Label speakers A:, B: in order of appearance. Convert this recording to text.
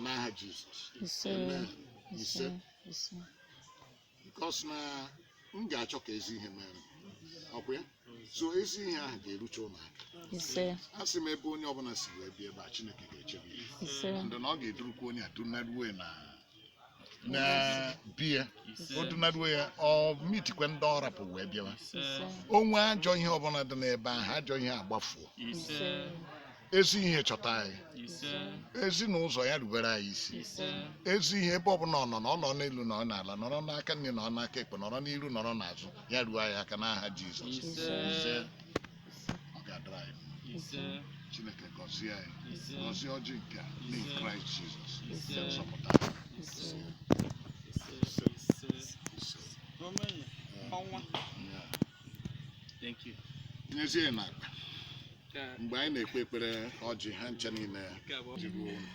A: N'aha Jizọs.
B: Ise.
A: Amen. Ise.
B: Ise, ise.
A: Because na m ga-achọ ka ezi ihe mere m. Ọkwa ya so ezi ihe ahụ ga-erucha ụlọ aka.
B: Ise.
A: A sị m, ebe onye ọbụla si wee bịa ebe a, Chineke ga-echebe ya.
B: Ise.
A: Ndụ na ọ ga-edurukwa onye a dunaruo na biya. O dunaruo ya, ọ mitikwe ndị ọ rapụ wee bịawa.
B: Ise.
A: Onwe ajọ ihe ọbụla dị n'ebe ahụ, ajọ ihe agbafuo.
B: Ise.
A: Ezi ihe chọta anyị.
C: Ise.
A: Ezi na ụzọ ya rubere anyị isi.
C: Ise.
A: Ezi ihe, ebe ọbụla ọ nọ, na ọ nọ n'elu, na ọ n'ala, nọrọ n'aka nne, nọrọ n'aka ekpe, nọrọ n'iru, nọrọ n'azụ, ya ruo anyị aka n'aha Jizọs.
C: Ise.
A: Ise. Ọ ga-adịrị anyị mma.
C: Ise.
A: Chineke gọzie anyị.
C: Ise.
A: Gọzie ọjị nke a n'ihi Kraịst Jizọs.
C: Ise.
A: Nzọpụta anyị.
B: Ise.
C: Ise, ise.
A: Ise.
C: Omenye ọnwa.
A: Yeah.
C: Thank you.
A: Tinyezie ya n'akpa.
C: Ka
A: Mgbe anyị na-ekpe ekpere ọjị, ha nche niile
C: nke abụọ.
A: jiri ụlọ.